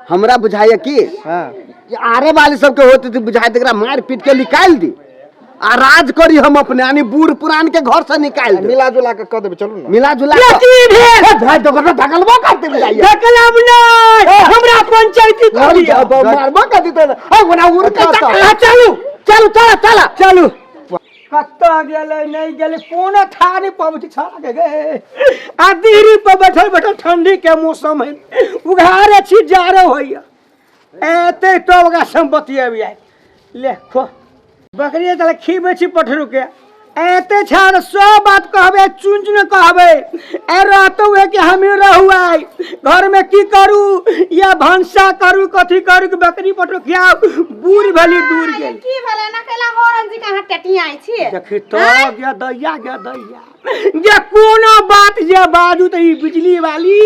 हमरा बुझाइए की हाँ कि आरे वाली सबके होते तो बुझाए एकरा मार पीट के निकाल दी आ राज करी हम अपने यानी बूढ़ पुरान के घर से निकाल दी मिला जुला के कह देबै चलू ना मिला जुला ये की भेल? भाई तो धकलबो करते बुझाइए धकलब नहि हमरा पंचायती अरे कहलियै मारबो कर देते ए ओना उड़ के आ, चलू चलू चल चल चलू कतऽ गेलै नहि गेलै कोनो था नहि पबै छै छड़ा के गे आ दीरी पर बैठल बैठल ठंडी के मौसम है उघारे छी जाड़ो होइया एते तो ओकरा से हम बतियाबी आइ ले खो बकरी तले खीबै छी पठरू के एते छाड़ सब बात कहबे चुन चुन कहबे ए रहतो है कि हम ही रहू आइ घर में की करू या भनसा करू कथी करू कि बकरी पठरू खियाउ बूढ़ भेली दूर गेल की भेलै ना कैला हॉर्न जी कहाँ टेटियाइ छी देखी तो गे दैया गे दैया जे कोनो बात जे बाजू तऽ ई बिजली वाली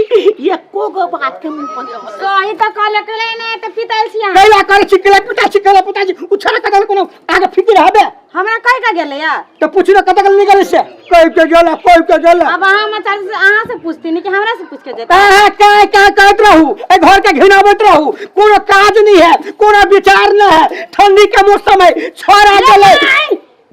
एको गो बात के मुंह पर नहि होतै। सही तऽ कहले कैला नहि तऽ पिताल छी अहाँ कैला करै छी कैला पिता छी कैला पिता छी उ छोड़ा कतऽ कोनो आगे फिकिर हबे हमरा कहि के गेलै या तऽ पूछू ने कतऽ गेल निकल से कहि के गेला कहि के गेला अब अहाँ मचार से अहाँ से पूछती नहीं कि हमरा से पूछ के जेतै अहाँ काय काय कहैत रहू एहि घर के घिनाबैत रहू कोनो काज नहीं है कोनो विचार नहीं है ठंडी के मौसम है छोड़ा गेलै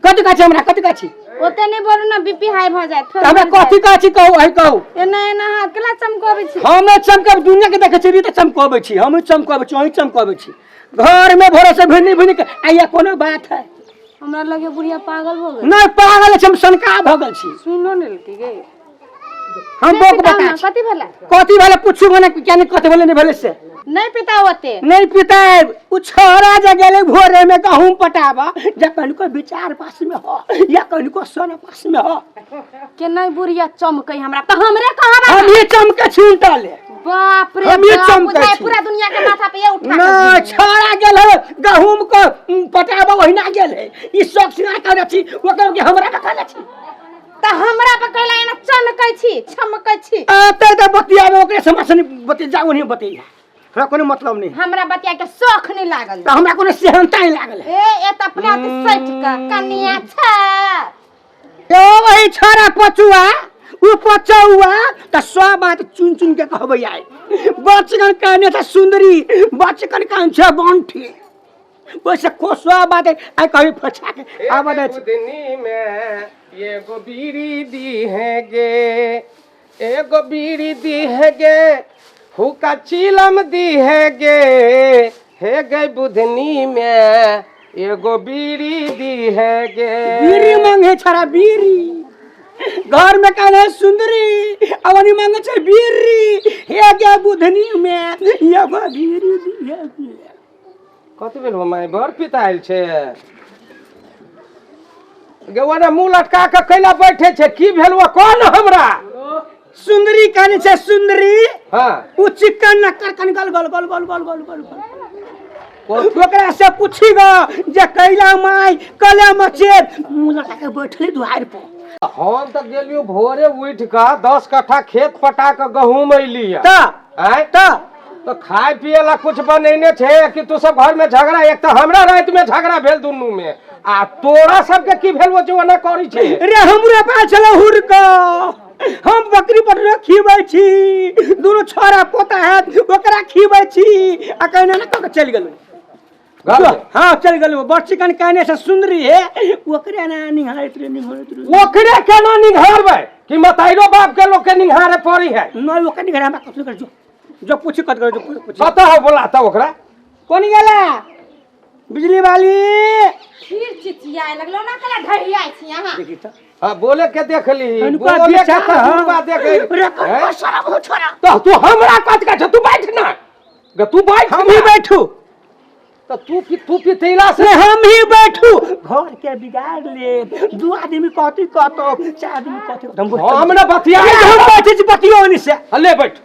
कथी कहै छी हमरा कथी कहै छी ओते नहि बोलू ने बीपी हाई भऽ जायत फेर हमरा मरि कथी कहै छी कहू अहीं कहू जायत। एना एना हाथ केला चमकबै छी हम नहि चमकब दुनिया के देखै छी तऽ चमकबै छी हम चमकबै छी अहीं चमकबै छी घर में भोरे से भिनी भिनी के आइया कोनो बात है हमरा लगे बुढ़िया पागल भऽ गेल नहीं पागल छी हम सनका भऽ गेल छी सुनो ने लती गे हम नहि बोक पिताउ बता ने, छी कथी भेलै कथी भेलै पूछू मने क्या नहीं कथी भेलै नहीं भेलै से नहि पिताउ ओते नहीं पिताब उ छोरा जे गेलै भोरे में गहूम पटाबा जे कनिको विचार पास में हो या कनिको सोना पास में हो के नहि बुढ़िया चमकै हमरा तऽ हमरे कहब हम ये चमके छी उल्टा ले बाप रे हम ये बाप, चमकै बुझाइ छी। पूरा दुनिया के माथा पे ये उठा के ना छोरा गेल है गहूम के पटाबा ओहिना गेल है ई शौक सिंगार करे छी ओकर के हमरा के करे छी तऽ हमरा पर कैला एना चमकै छी चमकै छी आते तऽ बतियाबे ओकरे समझ से नहीं बति जाऊ नहीं बतिया हमरा कोनो मतलब नहीं हमरा बतिया के शौख नहीं लागल तऽ हमरा कोनो सेहनता नहीं लागल है ए ए तऽ अपना हाथ सटि के कनिया छै यो वही छोरा पचुआ उ पचौआ तऽ सब बात चुन चुन के कहबै आइ बचकन कहने छै सुंदरी बचकन कहने छै बंठी ओहिसँ को सब बात आइ कभी फछा के आबऽ दै छै बुधनी में एगो बीड़ी दी है गे एगो बीड़ी दी है गे हुक्का चिलम दी है गे हे गे बुधनी में एगो बीड़ी दी है गे बीड़ी मांगे छड़ा बीड़ी घर में कहने सुंदरी अवनी मांगे छे बीड़ी हे गे बुधनी में एगो बीड़ी दी है गे कथी भेल हो माय बड़ पितायल छै गे ओना मुँह लटका कऽ कैला बैठे छै की भेल वो कह न हमरा सुंदरी कहने छे सुंदरी हाँ उ चिकन नक्कर कन गल गल गल गल गल गल गल गल ओकरा से पूछी गो जे कैला माय कले मचे मुंह लगा के बैठले दुआर पर हम तऽ गेलियो भोरे उठि कऽ 10 कट्ठा खेत पटा कऽ गहूम अयली त आँय त तो खाय पिए ला कुछ बनेने छे कि तू सब घर में झगड़ा एक तो हमरा रात में झगड़ा भेल दुनू में आ तोरा सबके की भेल वो जो ओना करी छे रे हमरे पास छले हुरक हम बकरी पर खीबै छी दुनू छोरा पोता है ओकरा खीबै छी आ कहने ने कऽ के चलि गेलहुँ घर में? हाँ चलि गेलहुँ बड़ चिकन कहने से सुंदरी है ओकरे ना निहारैत रे निहारैत रे ओकरे केना निघारबै कि मताइरो बाप के लोग के निघारे पड़ी है नहि ओकरे निहारे हमरा कथी कर जो जो पूछी कत कर जो पूछी कतऽ हो बोला तऽ ओकरा कोन गेला बिजली वाली फिर चिचियाए लगलो ना कला ढहियाए छी अहाँ देखी तऽ हाँ बोले के देख ली कनुका बोले के विचार तजुर्बा देख रे ली। कनुका हैं? शराब हो छोरा तो तू हमरा कथ का तू बैठ ना गे तू बैठ हम ही ना। बैठू तो तू पी तू पितैला से से हम ही बैठू घर के बिगाड़ ले दू आदमी कथी कहतो चार आदमी कथी कहतो हम हम ना बतिया हम बैठे छी बतियो नहीं से ले बैठ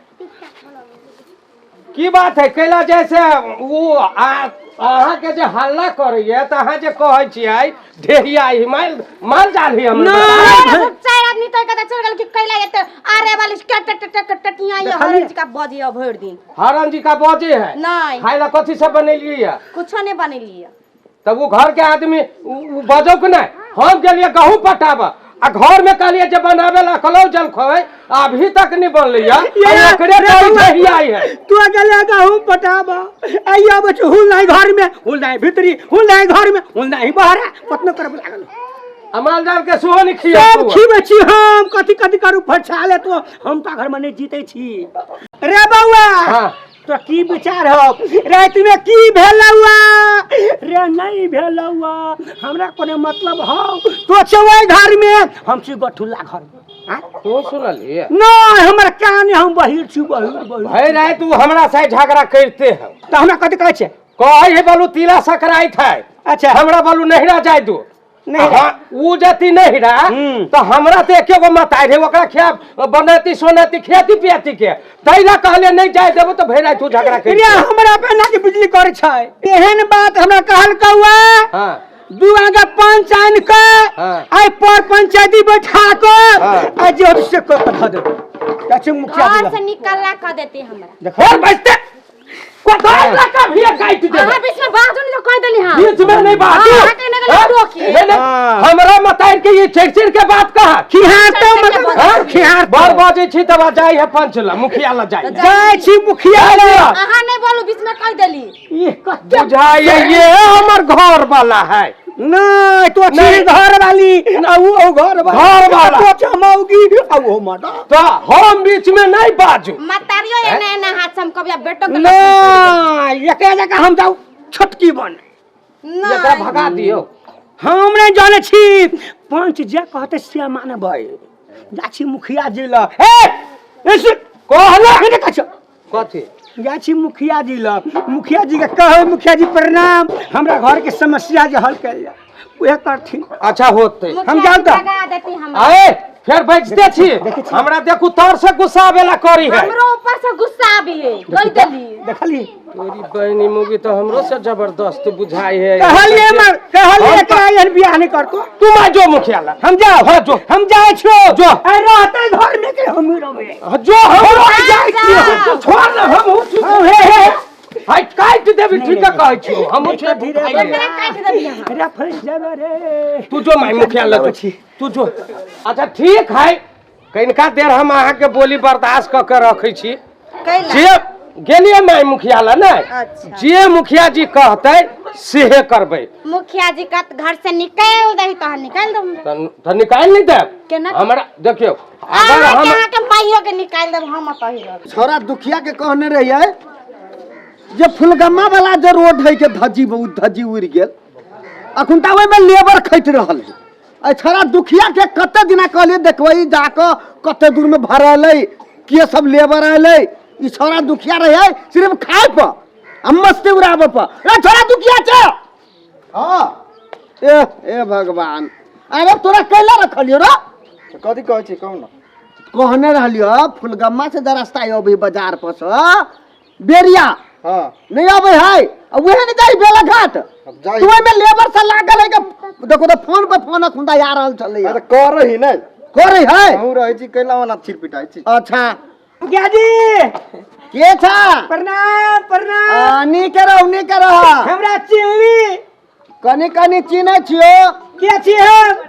की बात है कैला जैसे वो अहाँ के जे हल्ला करैया तऽ अहाँ जे कहै छियै ढेरिया ही माल माल जाल ही हमरा नहीं। सब चार आदमी कह के चल गेल कि कैला एते आरे वाली टट टट टट टटिया ये हरण जी का बजिया भरि दिन हरण जी का बजे है नहीं खाय ला कथी सब बनेलियै है कुछो नहीं बनेलिए तब वो घर के आदमी उ बजौ के नहीं हम गेलियै गहूँ पटाबऽ आ घर में कहलिए जे बनावे ला कलौ जल खोए अभी तक नहीं बनलै या ये ओकरे रे तो नहीं आई है। तू अकेले गहूम पटाब आइया बच हुल नहीं घर में हुल नहीं भीतरी हुल नहीं घर में हुल नहीं बाहर पतनो करब लागल। आ माल जाल के सेहो नहीं खिया सब खिबै छी हम कथी कथी करू फरछा ले तो हम तो घर में नहीं जीते छी रे बउआ। हाँ। तो की विचार हो राति में की भेलौआ रे? नहीं भेलौआ, हमरा कोनो मतलब हो तो छौ ओहि घर में, हम छी गठुल्ला घर में। आँय? तू सुनलिए नहीं हमर कान हम बहिर छी बहिर बहिर। भै राति तू हमरा से झगड़ा करते हैं। तऽ हमरा कथी कहै छै? कहै है बालू तिला सकराइत है। अच्छा। हमरा बालू नहिरा जाय दो। नहिरा। हाँ, उ जती नहिरा हम्म। तो हमरा तो एके गो मताइ रहे ओकरा खिया बनैती सोनैती खेती पियाती के तै ला कहले नहीं जाय देबो तो भै राति तू झगड़ा रे कर। हमरा पे ना के बिजली करै छै एहन बात हमरा कहल कौआ। हाँ। दू आगा पंच आनि के हाँ। आइ पर पंचायती बैठा के हाँ। आ जे से कऽ के धऽ देबै चाची मुखिया घर जी से निकलला कह देती हमरा। देखो और बचते कोदार ला का भी काट देबे। अहाँ बीच में बाजू नहीं तो कह देली हां। बीच में नहीं बाजू। हाँ, अहाँ के नहीं हाँ? टोकी। नहीं, नहीं, हाँ। हमरा मताइ के ये चिड़ चिड़ के बात कहा खिहार तो चल, चल, मतलब हाँ? खिहार बर बाजै छी तब जाय है पंच ला मुखिया ला जाय है। जाइ छी मुखिया लग। अहाँ नहीं बोलू बीच में कह देली। ई कते बुझाइए ये हमर घर वाला है। नहीं तो छी नहीं। घर वाली आ उ ओ घर वाला घर वाला। तो चमौगी आ ओ मर्दा। तो हम बीच में नहीं बाजू। मतारियो एने एने हाथ से हम कभी बेटो के नहीं एके जगह हम जाऊ छोटकी बन। एकरा नहीं भगा दियो। हम नहीं जाने छी पंच जे कहते से मानबै। जा छी मुखिया जी लग। हे ए सुन कहला हे देखै छौ। कथी? जा छी मुखिया जी लग, मुखिया जी के कहै मुखिया जी प्रणाम, हमरा घर के समस्या जे हल कयल जाय उहे करथिन। अच्छा होते हम जाऊ तऽ। भगा देती हमरा। आए फिर बजते छी हमरा देखू तोर से गुस्सा आवेला करी है। हमरो ऊपर से गुस्सा आबी है कह देली। देखली तोरी बहनी मुगी तो हमरो से जबरदस्त बुझाई है। कहलिए मर कहलिए हम एकरा एहन बियाह नहीं करतो। तू मा जो मुखिया ला। हम जाओ। हाँ, जो। हम जाए छियो। जो। अरे रहते घर में के हम रहबै। हाँ, जो हमरो जा, जाय जा। छियो। छोड़ ना हम हूँ छी। हम हे हे हाय काट देबी नहीं, ठीक नहीं, कहै छियो हम नहीं, छी धीरे भुखाइ एकरा है। काट देबी अहाँ। रे फंस जाबे रे। तू जो माय मुखिया ला जो। छी। तू जो। अच्छा ठीक है कनिका देर हम अहाँ के बोली बर्दाश्त कऽ के रखै छी। कैला जे गेलिए माय मुखिया ला ने अच्छा। जे मुखिया जी कहतै सेहे करबै। मुखिया जी का घर से निकाल दही तहन निकाल दम। तऽ निकालि नहीं देब केना? हमरा देखियौ अगर अहाँ हम के अहाँ के माइयो के निकाल देब हम कहि रहल। छोरा दुखिया के कहने रहियै जे फुलगम्मा वाला जे रोड है के धज्जी धज्जी उड़ि गेल अखन तऽ ओहिमे लेबर खटि रहल है। एहि छोरा दुखिया के कते दिना कहलियै देखबै जाकऽ कते दूर में भरल के सब लेबर अयलै। ई छोरा दुखिया रहै सिर्फ खाय पर आ मस्ती उड़ाबऽ पर। रे छोरा दुखिया छै। हाँ। ए ए भगवान अरे तोरा कैला रखलियो रे? कथी कहै छी कहू ना। कहने रहलियो फुलगम्मा से जे रास्ता अबै बाजार पर से बेरिया हाँ। नहीं अबै है आ उहे ने जाइ बेलाघाट। अब जाइ। तू ओहिमे लेबर से लागल है के देखो तो फोन पर फोन अखुन आ रहल छलै। अरे करही नै करै है। अहूँ रहै छी कैला ओना छिर पिटाइ छी। अच्छा मुखिया जी के छा? प्रणाम प्रणाम। आ, नीक रहू नीक रह। हमरा चिन्हली? कनी कनी चिन्है छियो। के छी हम?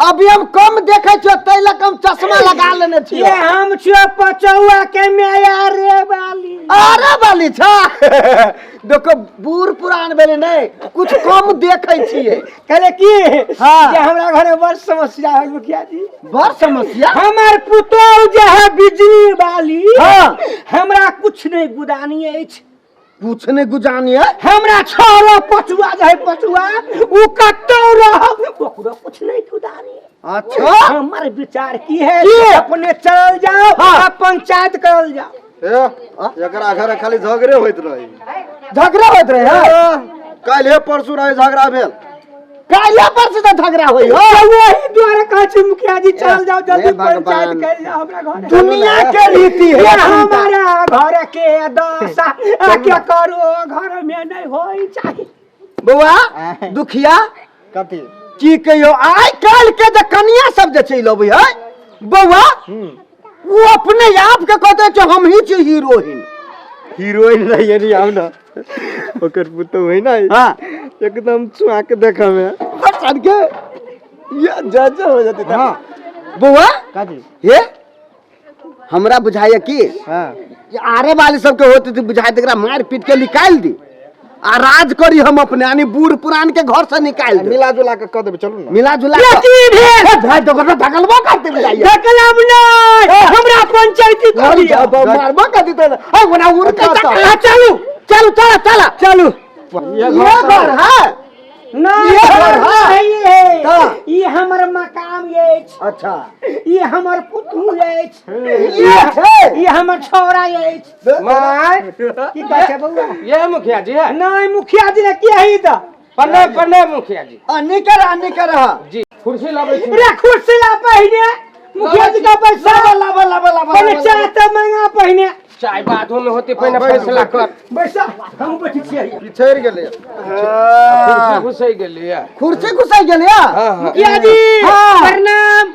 अभी हम कम देखै छियो तै लए कम चश्मा लगा लेने छियो। ये हम छियो पचौआ के माया रे बाली। अरे बाली छा देखो बूढ़ पुरान भेलै नहीं कुछ कम देखै छियै। कहले की हाँ। जे हमरा घर में बड़ समस्या है मुखिया जी। बड़ समस्या? हमर पुतोहु जे है बिजली वाली। हाँ। हमरा कुछ नहीं गुदानी अछि। कुछ नहीं गुजानी है? हमरा छोरो पचुआ जे है पचुआ उ कतौ रहब ओकरो कुछ नहीं गुदानी। अच्छा। हमर विचार की है की? अपने चल जाओ हाँ। आ पंचायत करल जाओ। ए एकरा घर खाली झगड़े होइत रहे। झगड़ा होइत रहे? हाँ। काल्हे परसू रहे झगड़ा भेल। काल्हे परसू तऽ झगड़ा होइ हो। वही द्वारा कहै छी मुखिया जी चल जाओ जल्दी हे भगवान। पंचायत कर जाओ हमरा घर। दुनिया के रीति है। ये हमारा घर के दशा आ क्या करो घर में नहीं होई चाही। बौआ दुखिया कथी? की कहियो आइ काल्हि के जे कनिया सब जे चलि अबै है बौआ वो अपने आप के कहते छै हम ही छी हीरोइन। हीरोइन रहिए नी आउ ना ओकर पुतोहु है ना। हाँ। एकदम चुआ के देखा में। बचन के। ये जज हो जते त बौआ काजी हे हमरा बुझाइए की हां ये आरे वाले सबके होते थे बुझाए एकरा मार पीट के निकाल दी आ राज करी हम अपने यानी बूढ़ पुरान के घर से निकाल दी मिला जुला के कह देबै चलू ना मिला जुला के की भेल भाई तो धकलबो करते बुझाइए धकलब नहीं हमरा पंचायती कर दिया मारबो करते तो ए ओना उड़ के अच्छा, चल चलू चलू चल चल चलू ये घर है ना ये घर है। नहीं है हाँ। ये हमर मकान अछि अच्छा ये हमर पुतहु अछि ये छै ये हमर छौड़ा अछि माय की कहै छै बौआ ये मुखिया जी है नहीं मुखिया जी ने की है तऽ प्रणाम प्रणाम मुखिया जी निकर निकर जी कुर्सी लाबै छी रे कुर्सी ला पहिने मुखिया जी का पैसा लाबा लाबा लाबा पहले चाय तऽ महंगा पहिने चाय बादो में होती पहिने फैसला कर बैसा हम बैठै छियै पिछड़ि गेलै कुर्सी घुसै गेलियै कुर्सी घुसाई गेलिया हाँ हाँ मुखिया जी हाँ। प्रणाम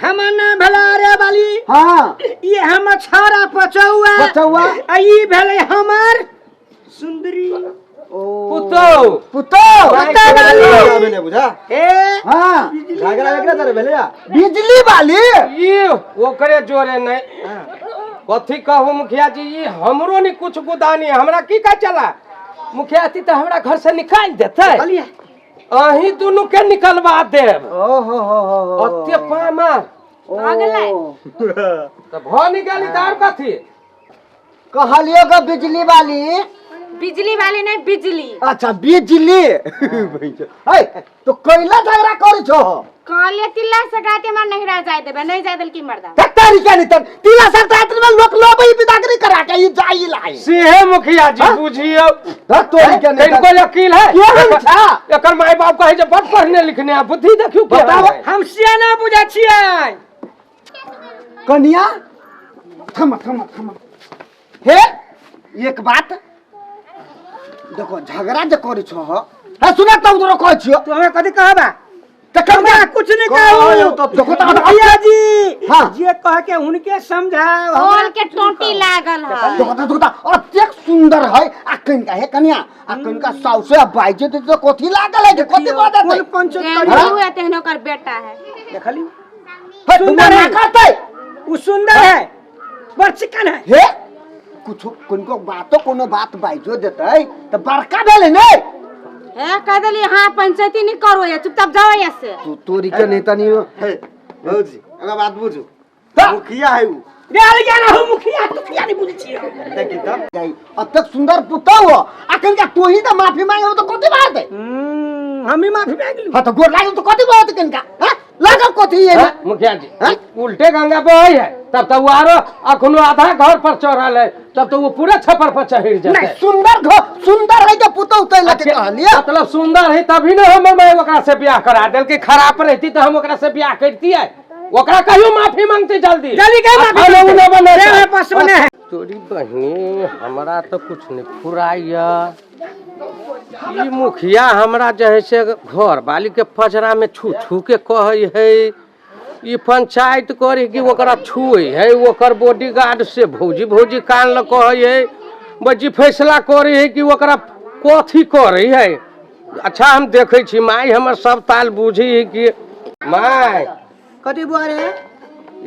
हमर नाम भेला रे वाली हाँ ये हमर छौड़ा पचौआ पचौआ। आ ई भेलै हमर सुंदरी पुतौ पुतो पता वाली झगड़ा भेलै बुझा ए हाँ झगड़ा एकरा तारे भेलै या बिजली वाली ई ओकरे जोरे नहीं कथी कहू मुखिया जी ई हमरो नहीं कुछ गुदानी हमरा की का चला मुखिया जी तऽ हमरा घर से निकालि देतै कहलियै अहीं दुनू के निकलवा देब ओ हो हो हो हो ओते पामा भऽ गेलै तऽ भऽ नहीं गेली तऽ आर कथी कहलियो ग बिजली वाली बिजली वाली नहीं बिजली अच्छा बिजली है तो कैला झगड़ा करै छो कहलिए तिल्ला संक्रांति में नहीं रह जाए देबे नहीं जाए देलकी मर्दा तारी क्या नहीं तन तिला संक्रांति में लोग लोबई बिदागरी करा के ई जाई लाई सेहे मुखिया जी बुझियौ धर तोरी के नहीं किनको अकील है केहन छा एकर माय बाप कहै जे बड़ पढ़ने लिखने आ बुद्धि देखियौ केहन बताउ। है। हम सियाना बुझै छियै कनिया थम थम थम हे एक बात देखो झगड़ा जे करै छो हे सुन तब तोरा कहै छियो तू हमरा कथी कहबा तऽ हमरा कुछ नहीं कहू तब देखो तऽ मुखिया जी हाँ। जे कह के उनके समझाओ ओल के टोटी लागल है देखो तऽ देखो तऽ अतेक सुंदर है आ कनिका हे कनिया आ कनिका साउसे आ बाइजे ते तो कथी लागल है जे कथी बाजत कोन है पंचायत जेहन करी तू है तेहन ओकर बेटा है देखली हे, सुंदर ना है। करतै वो सुंदर है बड़ चिकन है हे कुछो कनिको बातो कोनो बात बाइजो देतै तऽ बड़का भेलै ने ए कह देली हाँ पंचायती नहीं करो ये चुपचाप जाओ यहाँ से तू तोरी के नहीं तनी हे भौजी एगो बात बुझू हाँ। मुखिया है उ रे अलगे ना हो मुखिया तुखिया नहीं बुझै छियै देखी तऽ जाई अतेक सुंदर पुतौ हो आ कनिका तोही तऽ माफी मांगे तो कथी बात है हम ही माफी मांग लू हाँ तो गोर लागल तो कथी बात है कनिका हाँ लागल कथी है हाँ, मुखिया जी हाँ? उल्टे गंगा बहै है तब तो वो आरो अखनो आधा घर पर चढ़ल है तब तो वो पूरा छप्पर पर चढ़ नहीं जाते सुंदर घर सुंदर है के पुतौ तै लके कहलिए मतलब सुंदर है तभी ना हमर माय ओकरा से ब्याह करा देलकै खराब रहती तऽ हम ओकरा से ब्याह करतियै ओकरा कहियो माफी मांगते जल्दी जल्दी के माफी अखनो उ ना बने रे मेरे पास बने है तोरी बहिनी हमरा तऽ कुछ नहीं फुराइया ई मुखिया हमरा जे है से घर बाली के पजरा में छू छू के कहै है ई पंचायत करी कि ओकरा छुए है ओकर बॉडीगार्ड से भौजी भौजी कान लग कहै है बजी फैसला करी है कि ओकरा कथी करै है अच्छा हम देखै छी माय हमर सब ताल बुझी है कि माय कथी बुआ रे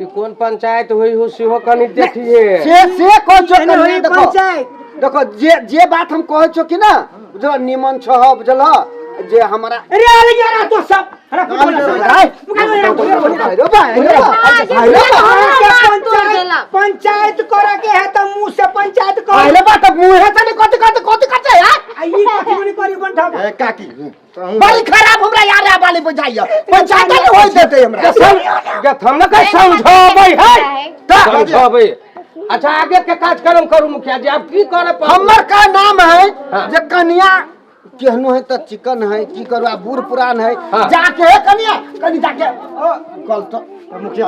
ई कोन पंचायत होइ हो सेहो कनि देखिए से से कहै छो एने कनिया होई देखो पंचायत देखो जे जे बात हम कहै छो कि ना बुझल निमन छह बुझल जे हमरा रे अलगे ना तो सब हमरा कुछ बोला पंचायत पंचायत करे के है तो मुंह से पंचायत कर पहले बात मुंह से नहीं कथी कथी कथी कथी यार आ ई कथी मनी करी बंठा हे काकी तहूँ बड़ी खराब हमरा यार वाली बुझाइया पंचायत नहीं होई देते हमरा हम न कह समझाबै है समझाबै अच्छा आगे के कार्यक्रम करू मुखिया जी आब की करे पड़त? हमर का नाम है हाँ। जे कनिया केहनो है त चिकन है की करू आ बूढ़ पुरान है हाँ। जाके है कनिया कनी जाके ओ कल तो मुखिया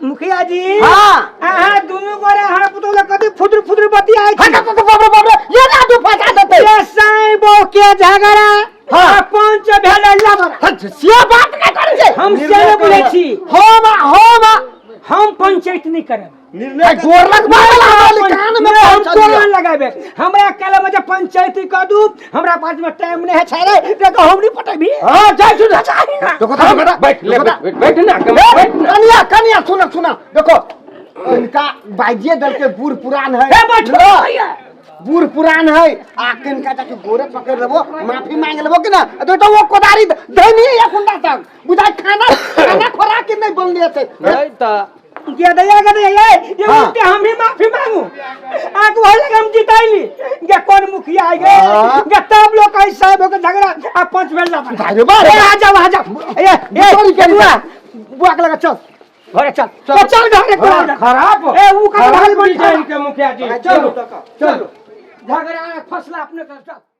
मुखिया जी हाँ। अहाँ दुनू गोरे अहाँ पुतोह लग कथी फुदुर फुदुर बतियाइ छी हट हट बाप रे बाप रे ये ना दू फंसा देते ये साईं बो के झगड़ा हाँ। आ पंच भेलै लबड़ा हट, से बात नहीं करै छै हम से नहि बुझै छी हम हम हम पंचायत नहीं करब निर्णय गोर लगबा वाला कान में हम पहुंचल कोन लगा लगाबे हमरा काले में जे पंचायती कर दू हमरा पास में टाइम नहीं है छै रे देखो हम नहीं पटेबी हां जाय सुन जाय देखो तो बेटा बैठ ले, बैठ बैठ ना बैठ ना। कनिया कनिया सुना सुना देखो इनका बाजिए दल के बूढ़ पुरान है ए बैठ भैया बूढ़ पुरान है आ किनका जाके गोरे पकड़ लेबो माफी मांग लेबो कि ना तो वो कोदारी धनी है या कुंडा तक बुझाय खाना खाना खोराक के नहीं बनले छै नहीं त गदया गदया ये हाँ। उल्टे हम ही माफी मांगू आग वही लगे हम जिताइली गे कौन मुखिया आ गए हाँ। गे तब लोग ऐसा साहब के झगड़ा आ पंच भेल ना अरे बा रे। ए आ जाओ आ जाओ ए ए सॉरी, ए बुआ बुआ के लगा चल घरे चल चल चल घरे हाँ, खराब ए ऊ का खराब भाई डिजाइन के मुखिया जी चलो चलो झगड़ा फसला अपने कर चल।